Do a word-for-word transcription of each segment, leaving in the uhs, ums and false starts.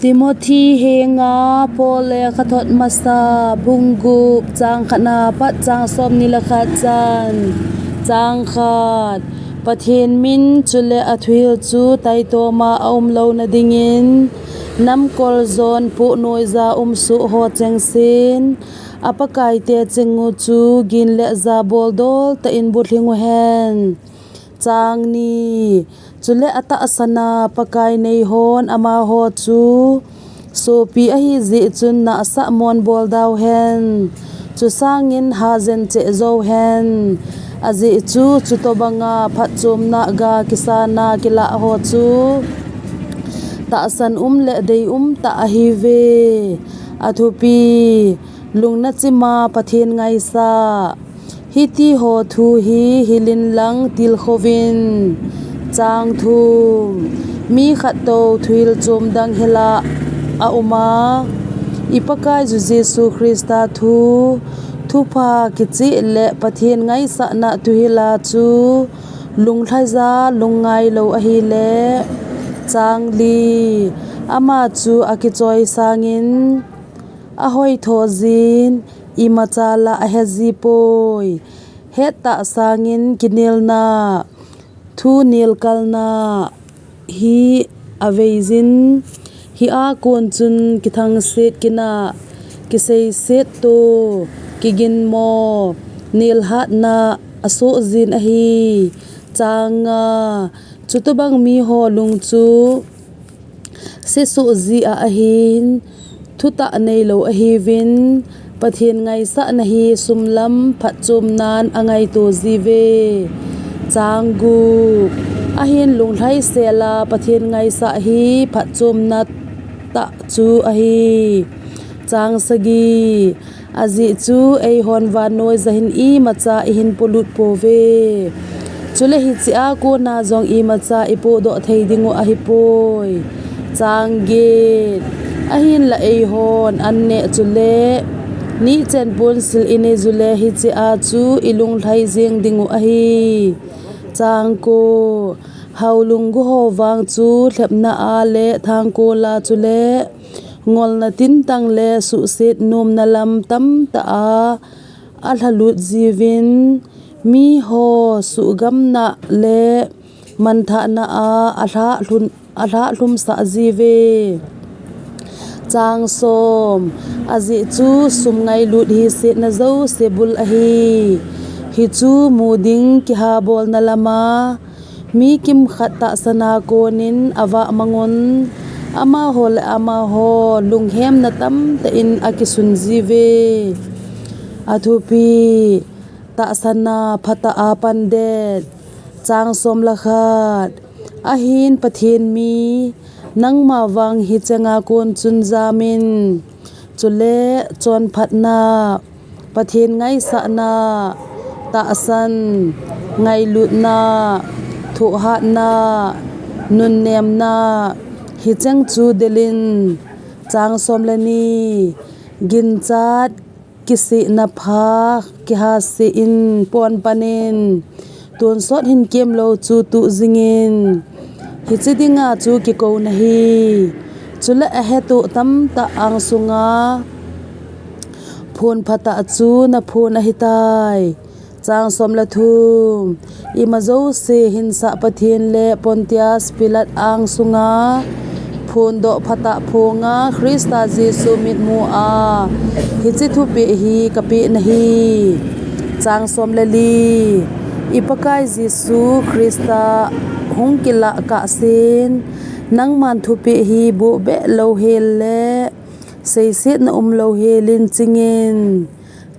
Timothy henga Paul lekhathot masa, bung gup, chang khatna pat chang somni le khat chan. Chang khat. Pathen min chule athuhil chu taitoma aum louna dingin, namkol jon pohnoija umsoh ho chengsen, apakaite chengu chu gin le ja boldol tah in bulhing uhen. Chang ni. Chule atahsana Pakai neihon amaho chu sopi ahijeh chun nahsah mon bol dauhen. Chusangin hajen cheh jouhen. Ajeh chu chutobanga phatchomna ga kisana kilah ho chu tahsan um le deium tah ahiuve. Athupi. Lungna chima Pathen ngaisah. Hitiho thu hi hilin lang tilkhouvin. Chang thum. Mi khattou thuhil chom dang hilah auma, i Pakaiyu Jesu Christa thu, thupha kicheh le Pathen ngaisahna thuhila chu lunglhaija lungngailou ahile. Chang li. Ama chu akichoi sangin ahoithojin, imacha la ahejipoi. Hettah sangin kinelna, thu nelkalna hi aveijin, hia kon chun kithangset kinah, kiseiset to, kiginmo, nelhatna asohjin ahi. Chang nga. Chutobang miho lung chu sesoh jia ahin, thutah neilou ahiuvin, Pathen ngaisahna hi sumlam phatchomnan angaito jiuve. Chang gup. Ahin lunglhaisela Pathen ngaisah hi phatchomna tah chu ahi. Chang sagi. Ajeh chu eihon vannoija hin imacha ihin polut pouve. Chule hichea kona jong imacha ipohdoh thei dingu ahipoi. Chang get. Ahinla eihon anneh chule nihchen ponsil ineiyule hichea chu ilunglhai jeng dingu ahi. Chang ko. Haolung goho vang chu lhepna a le thangkola chule ngolna tintang le suhset nomna lam tamtah a alhalut jiuvin, miho suhgamna le manthahna a alhahlhun, alhahlhumsah jiuve. Chang som. Ajeh chu sum ngailut hi setna jouse bul ahi. Hichu mu ding kihabolna lama mi kimkhat tahsana konin avah mangun, amaho le amaho lunghemna tamtah in akisun jiuve. Athupi. Tahsana phatah a pandet. Chang som le khat. Ahin Pathen mi, nangma vang hichenga kon chun jamin. Chule chonphatna, Pathen ngaisahna, tahsan, ngailutna, thohhatna, nunnemna, hicheng chu delin. Chang som le ni. Ginchat, kisihna pha, kihaseh in ponpanin, tonsot hin kemlou chu tuh jingin. Hiche dinga chu kikou nahi. Chule ahetoh tamtah angsunga phon phatah chu naphon ahitai. Chang som le thum. Ima jouse hinsah Pathen le Pontius Pilat angsunga phondoh phatah phonga Christa Jesu mitmua hiche thupeh hi kapeh nahi. Chang som le li. I Pakai Jesu Christa hung kilah kahsen, nangman thupeh hi bohbeh louhel le seisetna umlou helin chingin.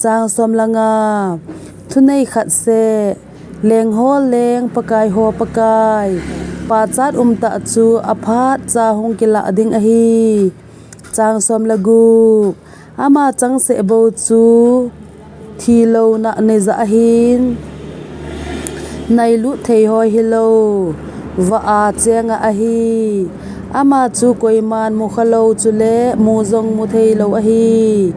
Chang som le nga. Thunei khat seh, lengho leng, Pakaiho Pakai, pachat umtah chu aphatcha hung kilah ding ahi. Chang som le gup. Ama changseh bou chu thilouna neija ahin, nailut thei hoi hilou vah a chenga ahi. Ama chu koiman mukhalou chule mu jong mutheilou ahi.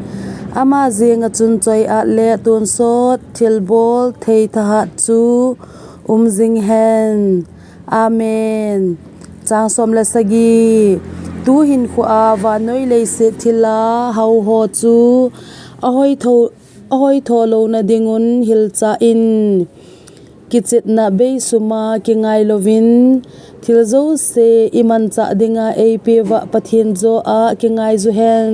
Ama jenga chun choi-at le tonsot thilbol thei thahat chu um jinghen. Amen. Chang som le sagi. Tuhin khua vannoi leiset thila hauho chu ahoitho, ahoitho louna dingun hilchah in. Kichetna beisuma kingai louvin, thil jouse imanchah dinga eipeuva Pathen joh a kingaiju hen.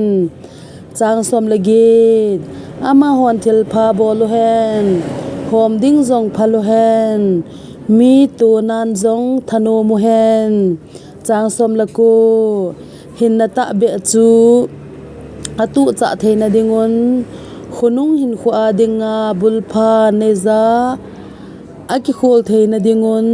Chang som le get. Amahon thilpha bol uhen, hom ding jong phal uhen, mi tonan jong thanom uhen. Chang som le ko. Hinna tahbeh chu atuhchah theina dingun, khonung hinkhoa dinga bulpha neija akikhol theina dingun,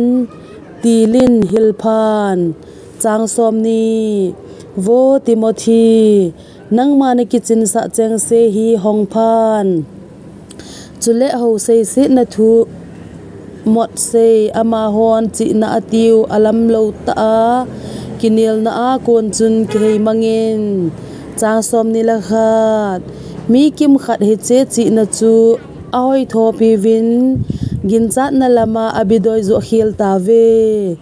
tilin hilphan. Chang som ni. Vo Timothy, nangma nakichinsah chengse hi hongphan. Chule hou seisetna thu mot sei, amahon chihna atiu alamlou tah a, kinelna a kon chun kihei mangin. Chang som ni le khat. Mi kimkhat hiche chihna chu ahoitho piuvin, ginchatna lama abidoi joh khel tauve.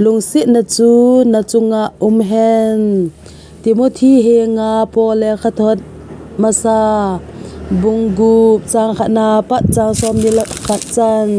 Lungsetna chu nachunga um hen. Timothy henga Paul lekhathot masa, bung gup, chang khatna pat chang som ni le khat chan.